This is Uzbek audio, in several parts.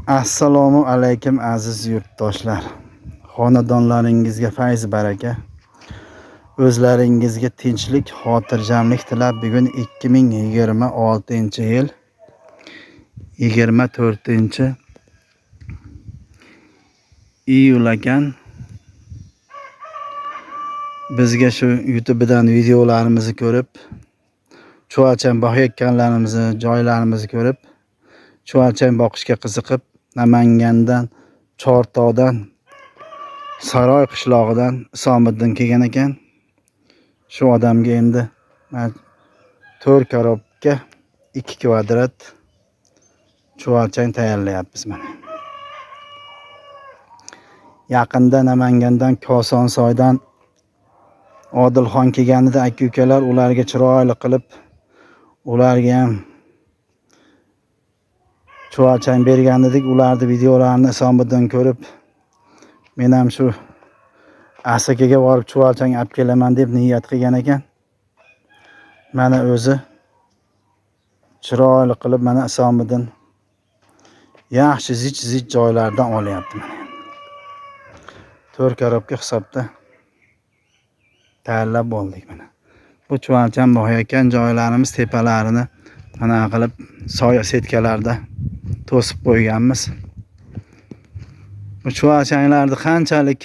Assalomu alaykum aziz yurtdoshlar. Xonadonlaringizga fayz baraka, o'zlaringizga tinchlik, xotirjamlik tilab bugun 2026-yil 24 iyul ekan. Bizga shu YouTube'dan videolarimizni ko'rib, chuvalchang boqayotganlarimizni, joylarimizni ko'rib, chuvalchang boqishga qiziqib, Namangandan, Chortoqdan, Saroy qishlog'idan Isomiddin kelgan ekan. Shu odamga endi 4 korobka 2 kvadrat chuvalchang tayyorlayapmiz mana. Yaqinda Namangandan Kosonsoydan Odilxon kelganida aka-ukalar ularga chiroyli qilib, ularga ham chuvalchang bergan edik. Ularni videolarini Isomiddin ko'rib, men ham shu Asakaga borib chuvalchang olib kelaman deb niyat qilgan ekan. Mana o'zi chiroyli qilib mana Isomiddin yaxshi zich-zich joylardan olyapti mana. 4 korobka hisobda tayyorlab bo'ldik mana. Bu chuvalchang boqayotgan joylarimiz tepalarini mana qilib soya setkalarda to'sib qo'yganmiz. Bu chuvalchanglarni qanchalik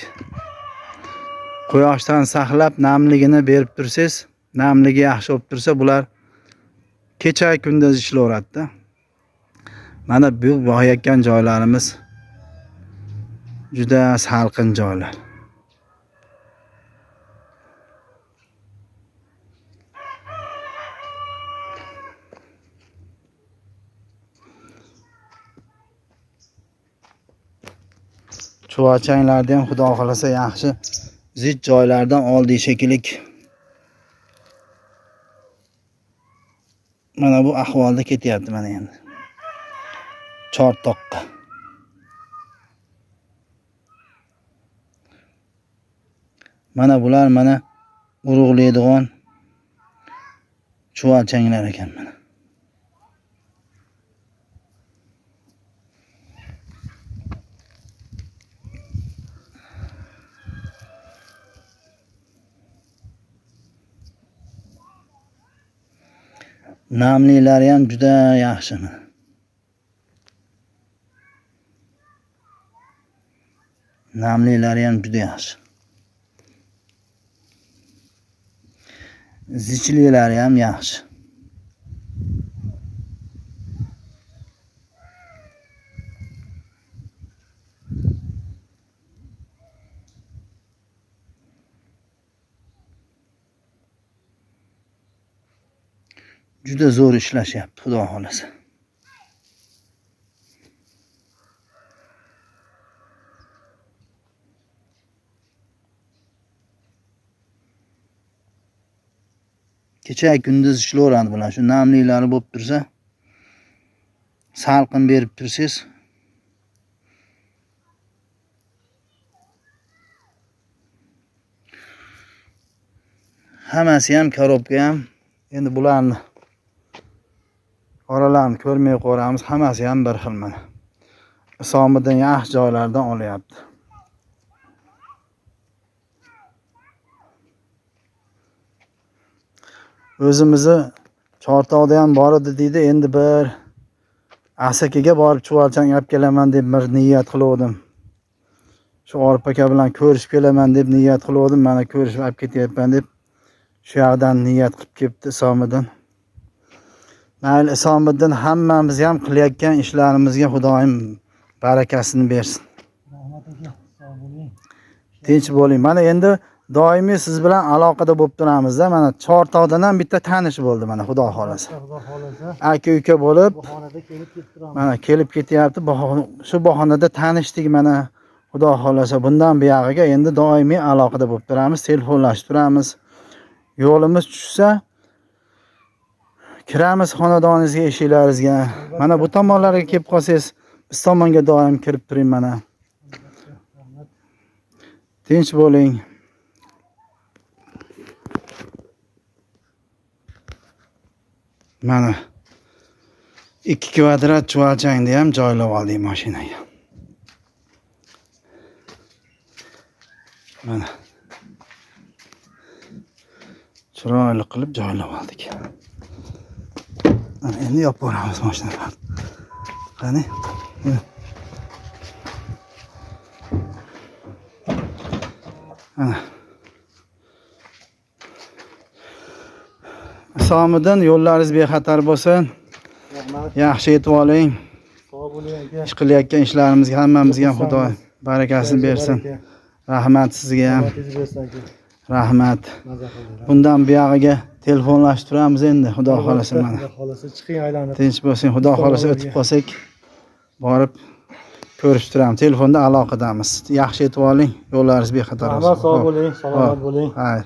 quyoshdan saqlab namligini berib tursangiz, namligi yaxshi bo'lib tursa, bular kecha kunduz ishlayveradi-da. Mana bu boqayotgan joylarimiz juda salqin joylar. Chuvalchanglarni ham xudo xohlasa yaxshi zich joylardan oldik shekilli. Mana bu ahvolda ketyapti mana endi. Chortoqqa. Mana bular mana urug'laydigan chuvalchanglar ekan mana. Namlilari ham juda yaxshi. Namlilari ham juda yaxshi. Zichlilari ham yaxshi. Juda zo'r ishlashyapti, xudo xohlasa. Kecha kunduz ishlayveradi bular. Shu namliklari bo'lib tursa, salqin berib tursangiz, hammasi ham korobka ham. Endi bularni oralarini ko'rmay qo'yamiz, hammasi ham bir xil mana. Isomiddin yaxshi joylardan olyapti. O'zimizni Chortoqda ham bor edi deydi. Endi bir Asakaga borib chuvalchang olib kelaman deb bir niyat qiluvdim. Shu Orif aka bilan ko'rishib kelaman deb niyat qiluvdim. Mana ko'rishib olib ketyapman deb shu yoqdan niyat qilib kelibdi Isomiddin. Mayli Isomiddin, hammamiz ham qilayotgan ishlarimizga Xudoyim barakasini bersin. Rahmat aka, sog' bo'ling. Tinch bo'ling. Mana endi doimiy siz bilan aloqada bo'lib turamizda. Mana Chortoqdan ham bitta tanish bo'ldi mana, xudo xohlasa. Xudo xohlasa. Aka-uka bo'lib bahonada kelib ketib turamiz. Mana kelib ketyapti. Shu bahonada tanishdik mana, xudo xohlasa. Bundan buyog'iga endi doimiy aloqada bo'lib turamiz, telefonlashib turamiz. Yo'limiz tushsa kiramiz xonadoningizga, eshiklaringizga. Mana bu tomonlarga kelib qolsangiz, biz tomonga doim kirib turing mana. Tinch bo'ling. Mana 2 kvadrat chuvalchangni ham joylab oldik mashinaga. Mana. Chiroyli qilib joylab oldik. Mana endi yopib yuboramiz mashinalarni. Qani? Mana. Isomiddin, yo'llaringiz bexatar bo'lsin. Rahmat. Yaxshi yetib oling. Sog' bo'ling aka. Ish qilayotgan ishlarimizga hammamizga ham Xudo barakasini bersin. Baraka. Rahmat sizga ham. Omadingiz bersin aka. Rahmat. Maza qildik. Bundan buyog'iga telefonlashib turamiz endi, Xudo xolasa mana. Xudo xolasa chiqing aylanib. Tinch bo'lsin, Xudo xolasa o'tib qolsak borib ko'rishib turamiz. Telefonda aloqadamiz. Yaxshi yetib oling, yo'llaringiz bexatar bo'lsin. Rahmat, sog' bo'ling, salomat Xo'p. bo'ling. Xayr.